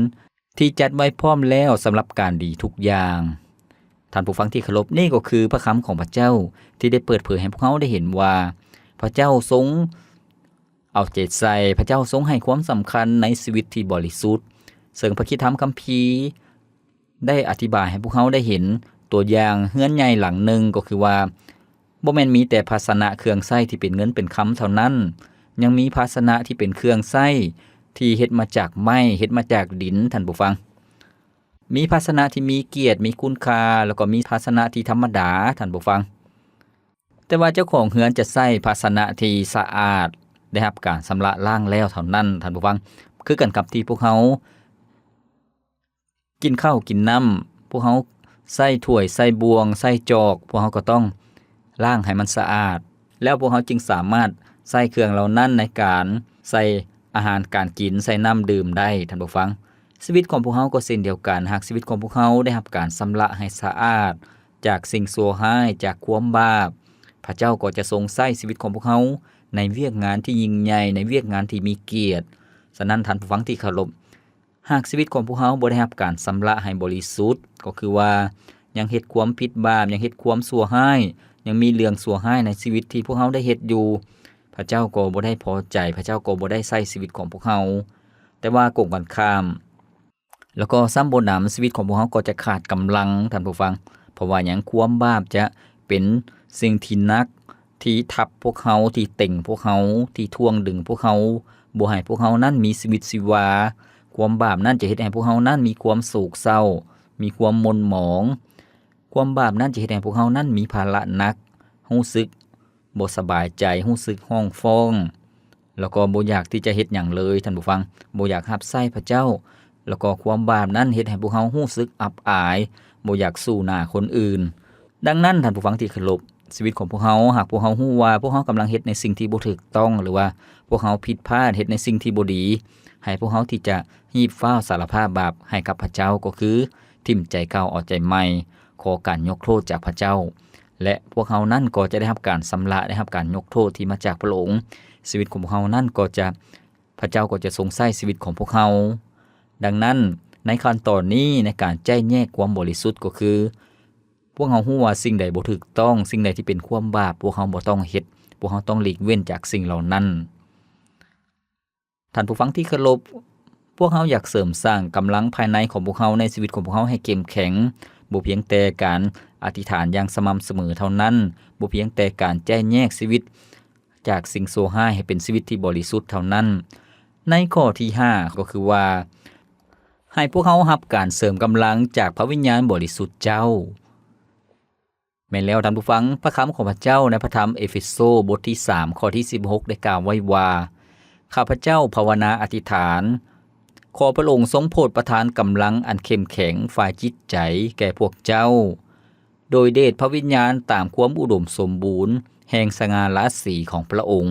ທີ່ຈັດໄວ້ພ້ອມແລ້ວສຳລັບການດີທຸກຢ່າງ. ທ່ານຜູ້ຟັງທີ່ເຄົາລົບ, ນີ້ກໍຄືພະຄຳຂອງພະເຈົ້າທີ່ໄດ້ເປີດເຜີຍໃຫ້ພວກເຮົາໄດ້ເຫັນວ່າ ພະເຈົ້າຊົງເອົາໃຈໃສ່, ພະເຈົ້າຊົງໃຫ້ຄວາມສຳຄັນໃນຊີວິດທີ່ບໍລິສຸດ, ເຊິ່ງພະຄຣິສຕະທຳຄຳພີໄດ້ອະທິບາຍໃຫ້ພວກເຮົາໄດ້ເຫັນຕົວຢ່າງເຮືອນໃຫຍ່ຫຼັງໜຶ່ງ, ກໍຄືວ່າ ບໍ່ແມ່ນມີແຕ່ພາຊະນະເຄື່ອງໃຊ້ທີ່ເປັນເງິນເປັນຄຳເທົ່ານັ້ນ, ຍັງມີພາຊະນະທີ່ເປັນເຄື່ອງໃຊ້ທີ່ເຮັດມາຈາກໄມ້, ເຮັດມາຈາກດິນ, ທ່ານຜູ້ຟັງ. ມີພາຊະນະທີ່ມີກຽດ, ມີຄຸນຄ່າ, ແລ້ວກໍມີພາຊະນະທີ່ທຳມະດາ, ທ່ານຜູ້ຟັງ. ແຕ່ວ່າເຈົ້າຂອງເຮືອນຈະໃຊ້ພາຊະນະທີ່ສະອາດ, ໄດ້ຮັບການຊຳລະລ້າງແລ້ວເທົ່ານັ້ນ, ທ່ານຜູ້ຟັງ. ຄືກັນກັບທີ່ພວກເຮົາ ກິນເຂົ້າກິນນ້ຳ, ພວກເຮົາໃຊ້ຖ້ວຍ, ໃຊ້ບ່ວງ, ໃຊ້ຈອກ, ພວກເຮົາກໍຕ້ອງລ້າງໃຫ້ມັນສະອາດ, ແລ້ວພວກເຮົາຈຶ່ງສາມາດໃຊ້ເຄື່ອງເຫຼົ່ານັ້ນໃນການໃສ່ອາຫານການກິນ, ໃສ່ນ້ຳດື່ມໄດ້, ທ່ານຜູ້ຟັງ. ຊີວິດຂອງພວກເຮົາກໍເຊັ່ນດຽວກັນ, ຫາກຊີວິດຂອງພວກເຮົາໄດ້ຮັບການຊຳລະໃຫ້ສະອາດຈາກສິ່ງຊົ່ວຮ້າຍ, ຈາກຄວາມບາບ, ພະເຈົ້າກໍຈະຊົງໃຊ້ຊີວິດຂອງພວກເຮົາໃນວຽກງານທີ່ຍິ່ງໃຫຍ່, ໃນວຽກງານທີ່ມີກຽດ. ສະນັ້ນ, ທ່ານຜູ້ຟັງທີ່ເຄົາລົບ, ຫາກຊີວິດຂອງພວກເຮົາບໍ່ໄດ້ຮັບການຊຳລະໃຫ້ບໍລິສຸດ, ກໍຄືວ່າຍັງເຮັດຄວາມຜິດບາບ, ຍັງເຮັດຄວາມຊົ່ວຮ້າຍ, ຍັງມີເລື່ອງຊົ່ວຮ້າຍໃນຊີວິດທີ່ພວກເຮົາໄດ້ເຮັດຢູ່, ພະເຈົ້າກໍບໍ່ໄດ້ພໍໃຈ, ພະເຈົ້າກໍບໍ່ໄດ້ໃຊ້ຊີວິດຂອງພວກເຮົາ. ແຕ່ວ່າກົງກັນຂ້າມ, ແລ້ວກໍຊ້ຳບໍ່ໜຳ, ຊີວິດຂອງພວກເຮົາກໍຈະຂາດກຳລັງ, ທ່ານຜູ້ຟັງ. ເພາະວ່າຫຍັງ? ຄວາມບາບຈະເປັນສິ່ງທີ່ໜັກ ທີ່ທັບພວກເຮົາ, ທີ່ເຕັງພວກເຮົາ, ທີ່ຖ່ວງດຶງພວກເຮົາ, ບໍ່ໃຫ້ພວກເຮົານັ້ນມີຊີວິດຊີວາ. ຄວາມບາບນັ້ນຈະເຮັດໃຫ້ພວກເຮົານັ້ນມີຄວາມໂສກເສົ້າ, ມີຄວາມໝົ່ນໝອງ. ຄວາມບາບນັ້ນຈະເຮັດໃຫ້ພວກເຮົານັ້ນມີພາລະໜັກ, ຮູ້ສຶກບໍ່ສະບາຍໃຈ, ຮູ້ສຶກຮ້ອງຟ້ອງ, ແລ້ວກໍບໍ່ຢາກທີ່ຈະເຮັດຫຍັງເລີຍ, ທ່ານຜູ້ຟັງ, ບໍ່ຢາກຮັບໃຊ້ພະເຈົ້າ. ແລ້ວກໍຄວາມບາບນັ້ນເຮັດໃຫ້ພວກເຮົາຮູ້ສຶກອັບອາຍ, ບໍ່ຢາກສູ້ໜ້າຄົນອື່ນ. ດັ່ງນັ້ນ, ທ່ານຜູ້ຟັງທີ່ເຄົາລົບ, ຊີວິດຂອງພວກເຮົາ, ຫາກພວກເຮົາຮູ້ວ່າພວກເຮົາກຳລັງເຮັດໃນສິ່ງທີ່ບໍ່ຖືກຕ້ອງ ຫຼືວ່າພວກເຮົາຜິດພາດ, ເຮັດໃນສິ່ງທີ່ບໍ່ດີ, ໃຫ້ພວກເຮົາທີ່ຈະຮີບຟ້າວສາລະພາບບາບໃຫ້ກັບພະເຈົ້າ, ກໍຄືຖິ້ມໃຈເກົ່າເອົາໃຈໃໝ່, ຂໍການຍົກໂທດຈາກພະເຈົ້າ, ແລະ ພວກເຮົານັ້ນກໍຈະໄດ້ຮັບການຊຳລະ, ໄດ້ຮັບການຍົກໂທດທີ່ມາຈາກພະອົງ. ຊີວິດຂອງພວກເຮົານັ້ນກໍຈະ, ພະເຈົ້າກໍຈະຊົງໃຊ້ຊີວິດຂອງພວກເຮົາ. ດັ່ງນັ້ນ, ໃນຂັ້ນຕອນນີ້, ໃນການແຈກແຍກຄວາມບໍລິສຸດກໍຄື ພວກເຮົາຮູ້ວ່າສິ່ງໃດບໍ່ຖືກຕ້ອງ, ສິ່ງໃດທີ່ເປັນຄວາມບາບ, ພວກເຮົາບໍ່ຕ້ອງເຮັດ, ພວກເຮົາຕ້ອງຫຼີກເວັ້ນຈາກສິ່ງເຫຼົ່ານັ້ນ. ທ່ານຜູ້ຟັງທີ່ເຄົາລົບ, ພວກເຮົາຢາກເສີມສ້າງກຳລັງພາຍໃນຂອງພວກເຮົາໃນຊີວິດຂອງພວກເຮົາໃຫ້ເຂັ້ມແຂງ, ບໍ່ພຽງແຕ່ການອະທິຖານຢ່າງສະໝ່ຳສະເໝີເທົ່ານັ້ນ, ບໍ່ພຽງແຕ່ການແຈກແຍກຊີວິດຈາກສິ່ງຊົ່ວຮ້າຍໃຫ້ເປັນຊີວິດທີ່ບໍລິສຸດເທົ່ານັ້ນ. ໃນຂໍ້ທີຫ້າ ກໍຄືວ່າ ໃຫ້ພວກເຮົາຮັບການເສີມກຳລັງຈາກພະວິນຍານບໍລິສຸດເຈົ້າ. ແມ່ນແລ້ວທ່ານຜູ້ຟັງ, ພະຄຳຂອງພະເຈົ້າໃນພະທຳເອເຟໂຊ ບົດທີສາມ ຂໍ້ທີສິບຫົກ ໄດ້ກ່າວໄວ້ວ່າ, ຂ້າພະເຈົ້າພາວະນາອະທິຖານ, ຂໍພະອົງຊົງໂຜດປະທານກຳລັງອັນເຂັ້ມແຂງຝ່າຍຈິດໃຈແກ່ພວກເຈົ້າ, ໂດຍເດດພະວິນຍານຕາມຄວາມອຸດົມສົມບູນແຫ່ງສະຫງ່າລາສີຂອງພະອົງ.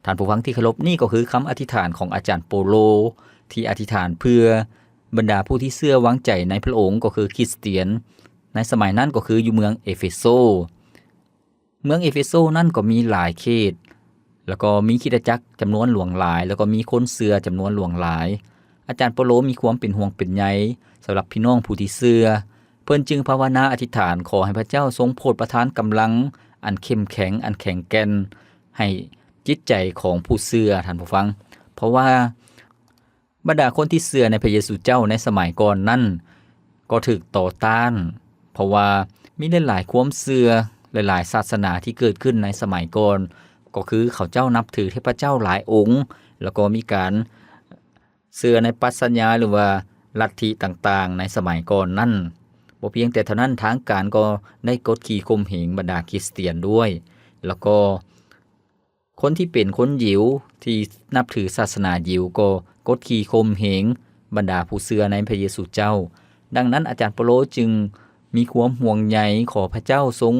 ທ່ານຜູ້ຟັງທີ່ເຄົາລົບ, ນີ້ກໍຄືຄຳອະທິຖານຂອງອາຈານໂປໂລ ທີ່ອະທິຖານເພື່ອບັນດາຜູ້ທີ່ເຊື່ອວາງໃຈໃນພະອົງ, ກໍຄືຄຣິສຕຽນໃນສະໄໝນັ້ນ, ກໍຄືຢູ່ເມືອງເອເຟໂຊ. ເມືອງເອເຟໂຊນັ້ນກໍມີຫຼາຍເຂດ, ແລ້ວກໍມີຄຣິສຕະຈັກຈຳນວນຫຼວງຫຼາຍ, ແລ້ວກໍມີຄົນເຊື່ອຈຳນວນຫຼວງຫຼາຍ. ອາຈານໂປໂລມີຄວາມເປັນຫ່ວງເປັນໃຍສຳລັບພີ່ນ້ອງຜູ້ທີ່ເຊື່ອ. ເພິ່ນຈຶ່ງພາວະນາອະທິຖານຂໍໃຫ້ພະເຈົ້າຊົງໂຜດປະທານກຳລັງອັນເຂັ້ມແຂງ, ອັນແຂງແກ່ນໃຫ້ຈິດໃຈຂອງຜູ້ເຊື່ອ, ທ່ານຜູ້ຟັງ. ເພາະວ່າບັນດາຄົນທີ່ເຊື່ອໃນພະເຢຊູເຈົ້າໃນສະໄໝກ່ອນນັ້ນກໍຖືກຕໍ່ຕ້ານ, ເພາະວ່າມີຫຼາຍໆຄວາມເຊື່ອ, ຫຼາຍໆສາສະໜາທີ່ເກີດຂຶ້ນໃນສະໄໝກ່ອນ, ກໍຄືເຂົາເຈົ້ານັບຖືເທບພະເຈົ້າຫຼາຍອົງ, ແລ້ວກໍມີການ ເຊື່ອໃນປັດຊະຍາ ຫຼືວ່າລັດທິຕ່າງໆໃນສະໄໝກ່ອນນັ້ນ. ບໍ່ພຽງແຕ່ເທົ່ານັ້ນ, ທາງການກໍໄດ້ກົດຂີ່ຂົ່ມເຫງບັນດາຄຣິສຕຽນດ້ວຍ, ແລ້ວກໍຄົນທີ່ເປັນຄົນຢິວທີ່ນັບຖືສາສະໜາຢິວກໍກົດຂີ່ຂົ່ມເຫງບັນດາຜູ້ເຊື່ອໃນພະເຢຊູເຈົ້າ. ດັ່ງນັ້ນ, ອາຈານໂປໂລຈຶ່ງມີຄວາມຫ່ວງໃຍ, ຂໍພະເຈົ້າຊົງ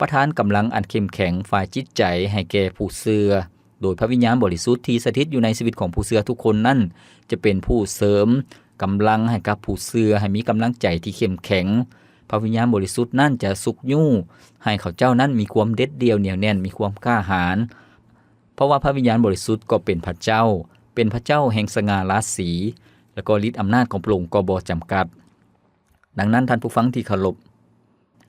ປະທານກຳລັງອັນເຂັ້ມແຂງຝ່າຍຈິດໃຈໃຫ້ແກ່ຜູ້ເຊື່ອ, ໂດຍພະວິນຍານບໍລິສຸດທີ່ສະຖິດຢູ່ໃນຊີວິດຂອງຜູ້ເຊື່ອທຸກຄົນນັ້ນ ຈະເປັນຜູ້ເສີມກຳລັງໃຫ້ກັບຜູ້ເຊື່ອ ໃຫ້ມີກຳລັງໃຈທີ່ເຂັ້ມແຂງ. ພະວິນຍານບໍລິສຸດນັ້ນຈະຊຸກຍູ້ໃຫ້ເຂົາເຈົ້ານັ້ນມີຄວາມເດັດດ່ຽວໜຽວແໜ້ນ, ມີຄວາມກ້າຫານ, ເພາະວ່າພະວິນຍານບໍລິສຸດກໍເປັນພະເຈົ້າ, ເປັນພະເຈົ້າແຫ່ງສະຫງ່າລາສີ, ແລະກໍລິດອຳນາດຂອງພະອົງກໍບໍ່ຈຳກັດ. ດັ່ງນັ້ນ, ທ່ານຜູ້ຟັງທີ່ເຄົາລົບ,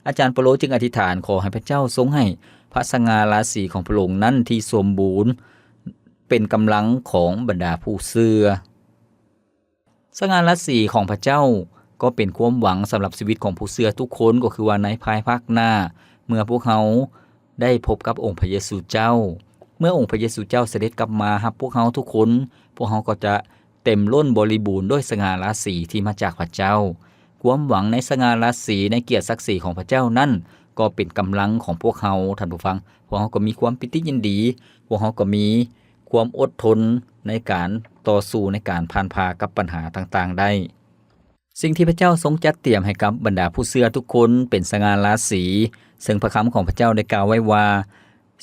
ອາຈານເປາໂລຈຶ່ງອະທິຖານຂໍໃຫ້ພະເຈົ້າຊົງໃຫ້ພະສະຫງ່າລາສີຂອງພະອົງນັ້ນທີ່ສົມບູນເປັນກຳລັງຂອງບັນດາຜູ້ເຊື່ອ. ສະຫງ່າລາສີຂອງພະເຈົ້າກໍເປັນຄວາມຫວັງສຳລັບຊີວິດຂອງຜູ້ເຊື່ອທຸກຄົນ, ກໍຄືວ່າໃນພາຍພາກໜ້າ ເມື່ອພວກເຮົາໄດ້ພົບກັບອົງພະເຢຊູເຈົ້າ, ເມື່ອອົງພະເຢຊູເຈົ້າສະເດັດກັບມາຮັບພວກເຮົາທຸກຄົນ, ພວກເຮົາກໍຈະເຕັມລົ້ນບໍລິບູນດ້ວຍສະຫງ່າລາສີທີ່ມາຈາກພະເຈົ້າ. ຄວາມຫວັງໃນສະຫງ່າລາສີ, ໃນກຽດສັກສີຂອງພະເຈົ້ານັ້ນ ກໍເປັນກຳລັງຂອງພວກເຮົາ, ທ່ານຜູ້ຟັງ. ພວກເຮົາກໍມີຄວາມປີຕິຍິນດີ, ພວກເຮົາກໍມີຄວາມອົດທົນໃນການຕໍ່ສູ້, ໃນການຜ່ານຜ່າກັບບັນຫາຕ່າງໆໄດ້. ສິ່ງທີ່ພະເຈົ້າຊົງຈັດຕຽມໃຫ້ກັບບັນດາຜູ້ເຊື່ອທຸກຄົນເປັນສະຫງ່າລາສີ, ເຊິ່ງພະຄຳຂອງພະເຈົ້າໄດ້ກ່າວໄວ້ວ່າ,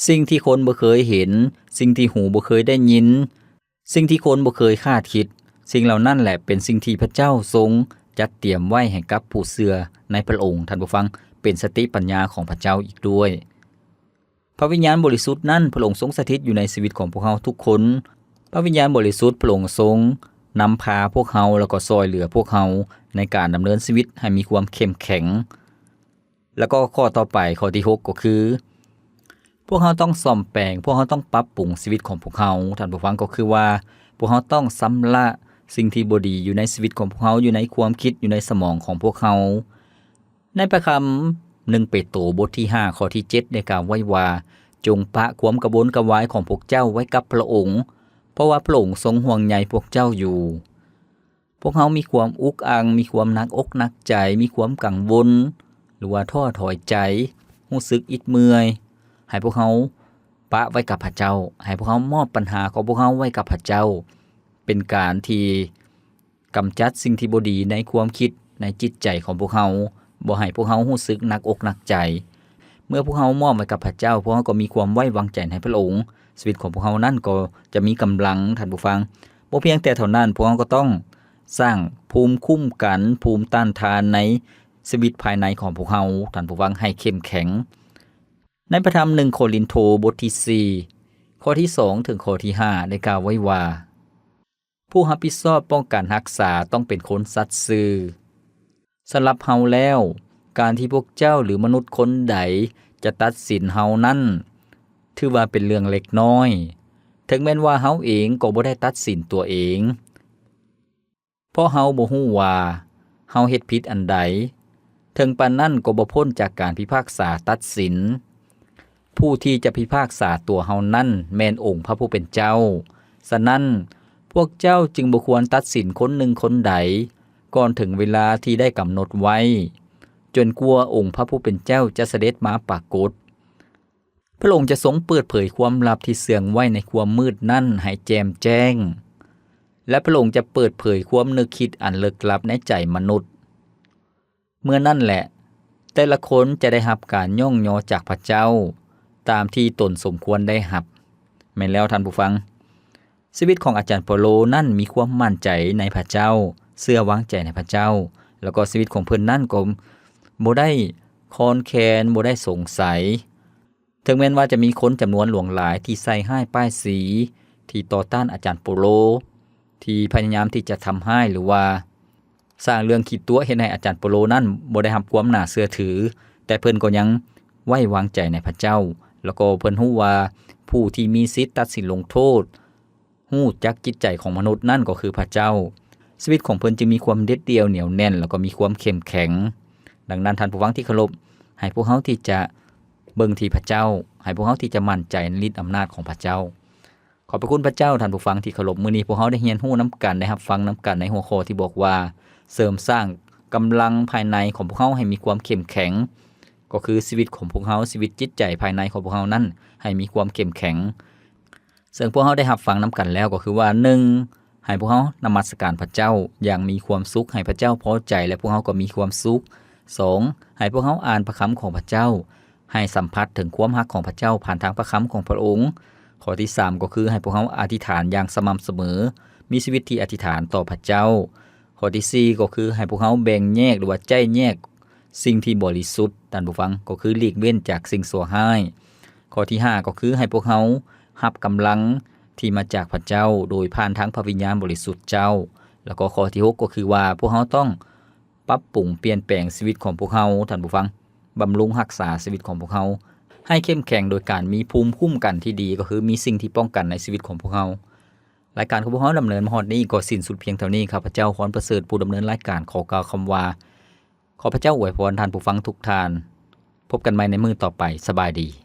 ສິ່ງທີ່ຄົນບໍ່ເຄີຍເຫັນ, ສິ່ງທີ່ຫູບໍ່ເຄີຍໄດ້ຍິນ, ສິ່ງທີ່ຄົນບໍ່ເຄີຍຄາດຄິດ, ສິ່ງເຫຼົ່ານັ້ນແຫຼະເປັນສິ່ງທີ່ພະເຈົ້າຊົງຈັດຕຽມໄວ້ໃຫ້ກັບຜູ້ເຊື່ອໃນພະອົງ, ທ່ານຜູ້ຟັງ, ເປັນສະຕິປັນຍາຂອງພະເຈົ້າອີກດ້ວຍ. ພະວິນຍານບໍລິສຸດນັ້ນ, ພະອົງຊົງສະຖິດຢູ່ໃນຊີວິດຂອງພວກເຮົາທຸກຄົນ. ພະວິນຍານບໍລິສຸດ, ພະອົງຊົງນຳພາພວກເຮົາ ແລ້ວກໍຊ່ອຍເຫຼືອພວກເຮົາໃນການດຳເນີນຊີວິດໃຫ້ມີຄວາມເຂັ້ມແຂງ. ແລ້ວກໍຂໍ້ຕໍ່ໄປ, ຂໍ້ທີຫົກ ກໍຄື ພວກເຮົາຕ້ອງສ້ອມແປງ, ພວກເຮົາຕ້ອງປັບປຸງຊີວິດຂອງພວກເຮົາ. ທ່ານຜູ້ຟັງ, ກໍຄືວ່າ ພວກເຮົາຕ້ອງຊຳລະສິ່ງທີ່ບໍ່ດີຢູ່ໃນຊີວິດຂອງພວກເຮົາ, ຢູ່ໃນຄວາມຄິດ, ຢູ່ໃນສະໝອງຂອງພວກເຮົາ. ໃນພະຄຳ ໜຶ່ງເປໂຕ ບົດທີຫ້າ ຂໍ້ທີເຈັດ ໄດ້ກ່າວໄວ້ວ່າ, ຈົ່ງປະຄວາມກະວົນກະວາຍຂອງພວກເຈົ້າໄວ້ກັບພະອົງ, ເພາະວ່າພະອົງຊົງຫ່ວງໃຍພວກເຈົ້າຢູ່. ພວກເຮົາມີຄວາມອຸກອັ່ງ, ມີຄວາມໜັກອົກໜັກໃຈ, ມີຄວາມກັງວົນ ຫຼືວ່າທໍ້ຖອຍໃຈ, ຮູ້ສຶກອິດເມື່ອຍ, ໃຫ້ພວກເຮົາປະໄວ້ກັບພະເຈົ້າ, ໃຫ້ພວກເຮົາມອບບັນຫາຂອງພວກເຮົາໄວ້ກັບພະເຈົ້າ. ເປັນການທີ່ ກຳຈັດສິ່ງທີ່ບໍ່ດີໃນຄວາມຄິດ, ໃນຈິດໃຈຂອງພວກເຮົາ, ບໍ່ໃຫ້ພວກເຮົາຮູ້ສຶກໜັກອົກໜັກໃຈ. ເມື່ອພວກເຮົາມອບໄວ້ກັບພະເຈົ້າ, ພວກເຮົາກໍມີຄວາມໄວ້ວາງໃຈໃນພະອົງ, ຊີວິດຂອງພວກເຮົານັ້ນກໍຈະມີກຳລັງ, ທ່ານຜູ້ຟັງ. ບໍ່ພຽງແຕ່ເທົ່ານັ້ນ, ພວກເຮົາກໍຕ້ອງສ້າງພູມຄຸ້ມກັນ, ພູມຕ້ານທານໃນຊີວິດພາຍໃນຂອງພວກເຮົາ, ທ່ານຜູ້ຟັງ, ໃຫ້ເຂັ້ມແຂງ. ໃນພະທຳ ໜຶ່ງໂຄລິນໂທ ບົດທີສີ່ ຂໍ້ທີສອງ ເຖິງຂໍ້ທີຫ້າ ໄດ້ກ່າວໄວ້ວ່າ, ຜູ້ຮັບຜິດຊອບປ້ອງກັນຮັກສາຕ້ອງເປັນຄົນສັດຊື່. ສຳລັບເຮົາແລ້ວ, ການທີ່ພວກເຈົ້າ ຫຼື ມະນຸດຄົນໃດຈະຕັດສິນເຮົານັ້ນ, ຖືວ່າເປັນເລື່ອງເລັກນ້ອຍ, ເຖິງແມ່ນວ່າເຮົາເອງກໍບໍ່ໄດ້ຕັດສິນຕົວເອງ. ເພາະເຮົາບໍ່ຮູ້ວ່າເຮົາເຮັດຜິດອັນໃດ, ເຖິງປານນັ້ນກໍບໍ່ພົ້ນຈາກການພິພາກສາຕັດສິນ. ຜູ້ທີ່ຈະພິພາກສາຕົວເຮົານັ້ນແມ່ນອົງພະຜູ້ເປັນເຈົ້າ. ສະນັ້ນ, ພວກເຈົ້າຈຶ່ງບໍ່ຄວນຕັດສິນຄົນໜຶ່ງຄົນໃດ ກ່ອນເຖິງເວລາທີ່ໄດ້ກຳນົດໄວ້, ຈົນກວ່າອົງພະຜູ້ເປັນເຈົ້າຈະສະເດັດມາປາກົດ. ພະອົງຈະຊົງເປີດເຜີຍຄວາມລັບທີ່ເຊື່ອງໄວ້ໃນຄວາມມືດນັ້ນໃຫ້ແຈ່ມແຈ້ງ, ແລະ ພະອົງຈະເປີດເຜີຍຄວາມນຶກຄິດອັນເລິກລັບໃນໃຈມະນຸດ. ເມື່ອນັ້ນແຫຼະ, ແຕ່ລະຄົນຈະໄດ້ຮັບການຍ້ອງຍໍຈາກພະເຈົ້າ, ຕາມທີ່ຕົນສົມຄວນໄດ້ຮັບ. ແມ່ນແລ້ວທ່ານຜູ້ຟັງ, ຊີວິດຂອງອາຈານເປາໂລນັ້ນມີຄວາມໝັ້ນໃຈໃນພະເຈົ້າ, ເຊື່ອວາງໃຈໃນພະເຈົ້າ, ແລ້ວກໍຊີວິດຂອງເພິ່ນນັ້ນກໍບໍ່ໄດ້ຄອນແຄນ, ບໍ່ໄດ້ສົງໄສ. ເຖິງແມ່ນວ່າຈະມີຄົນຈຳນວນຫຼວງຫຼາຍທີ່ໃສ່ຮ້າຍປ້າຍສີ, ທີ່ຕໍ່ຕ້ານອາຈານເປາໂລ, ທີ່ພະຍາຍາມທີ່ຈະທຳຮ້າຍ ຫຼືວ່າສ້າງເລື່ອງຂີ້ຕົວະເຮັດໃຫ້ອາຈານເປາໂລນັ້ນບໍ່ໄດ້ຮັບຄວາມໜ້າເຊື່ອຖື, ແຕ່ເພິ່ນກໍຍັງໄວ້ວາງໃຈໃນພະເຈົ້າ, ແລ້ວກໍເພິ່ນຮູ້ວ່າຜູ້ທີ່ມີສິດຕັດສິນລົງໂທດ ຮູ້ຈັກຈິດໃຈຂອງມະນຸດນັ້ນກໍຄືພະເຈົ້າ. ຊີວິດຂອງເພິ່ນຈຶ່ງມີຄວາມເດັດດ່ຽວໜຽວແໜ້ນ ແລ້ວກໍມີຄວາມເຂັ້ມແຂງ. ດັ່ງນັ້ນທ່ານຜູ້ຟັງທີ່ເຄົາລົບ, ໃຫ້ພວກເຮົາທີ່ຈະເບິ່ງທີ່ພະເຈົ້າ, ໃຫ້ພວກເຮົາທີ່ຈະໝັ້ນໃຈໃນລິດອຳນາດຂອງພະເຈົ້າ. ຂອບພະຄຸນພະເຈົ້າ, ທ່ານຜູ້ຟັງທີ່ເຄົາລົບ, ມື້ນີ້ພວກເຮົາໄດ້ຮຽນຮູ້ນຳກັນ, ໄດ້ຮັບຟັງນຳກັນໃນຫົວຂໍ້ທີ່ບອກວ່າ ເສີມສ້າງກຳລັງພາຍໃນຂອງພວກເຮົາໃຫ້ມີຄວາມເຂັ້ມແຂງ, ກໍຄືຊີວິດຂອງພວກເຮົາ, ຊີວິດຈິດໃຈພາຍໃນຂອງພວກເຮົານັ້ນໃຫ້ມີຄວາມເຂັ້ມແຂງ. ເຊິ່ງພວກເຮົາໄດ້ຮັບຟັງນຳກັນແລ້ວກໍຄືວ່າ ໜຶ່ງ ໃຫ້ພວກເຮົານະມັດສະການພະເຈົ້າຢ່າງມີຄວາມສຸກ ໃຫ້ພະເຈົ້າພໍໃຈ ແລະ ພວກເຮົາກໍມີຄວາມສຸກ. ສອງ ໃຫ້ພວກເຮົາອ່ານພະຄຳຂອງພະເຈົ້າ ໃຫ້ສຳຜັດເຖິງຄວາມຮັກຂອງພະເຈົ້າຜ່ານທາງພະຄຳຂອງພະອົງ. ຂໍ້ທີສາມ ກໍຄືໃຫ້ພວກເຮົາອະທິຖານຢ່າງສະໝ່ຳສະເໝີ ມີຊີວິດທີ່ອະທິຖານຕໍ່ພະເຈົ້າ. ຂໍ້ທີສີ່ ກໍຄືໃຫ້ພວກເຮົາແບ່ງແຍກ ຫຼືວ່າໄຈ້ແຍກ ສິ່ງທີ່ບໍລິສຸດ, ທ່ານຜູ້ຟັງ, ກໍຄືຫຼີກເວັ້ນຈາກສິ່ງຊົ່ວຮ້າຍ. ຂໍ້ທີຫ້າ ກໍຄືໃຫ້ພວກເຮົາຮັບກຳລັງທີ່ມາຈາກພະເຈົ້າ ໂດຍຜ່ານທາງພະວິນຍານບໍລິສຸດເຈົ້າ. ແລ້ວກໍຂໍ້ທີຫົກ ກໍຄືວ່າພວກເຮົາຕ້ອງປັບປຸງປ່ຽນແປງຊີວິດຂອງພວກເຮົາ, ທ່ານຜູ້ຟັງ, ບຳລຸງຮັກສາຊີວິດຂອງພວກເຮົາໃຫ້ເຂັ້ມແຂງໂດຍການມີພູມຄຸ້ມກັນທີ່ດີ, ກໍຄືມີສິ່ງທີ່ປ້ອງກັນໃນຊີວິດຂອງພວກເຮົາ. ລາຍການຂອງພວກເຮົາດຳເນີນມາຮອດນີ້ກໍສິ້ນສຸດພຽງເທົ່ານີ້. ຂ້າພະເຈົ້າ ພອນປະເສີດ, ຜູ້ດຳເນີນລາຍການ, ຂໍກ່າວຄຳວ່າ ຂໍພະເຈົ້າອວຍພອນທ່ານຜູ້ຟັງທຸກທ່ານ. ພ ພົບກັນໃໝ່ໃນມື້ຕໍ່ໄປ. ສະບາຍດີ.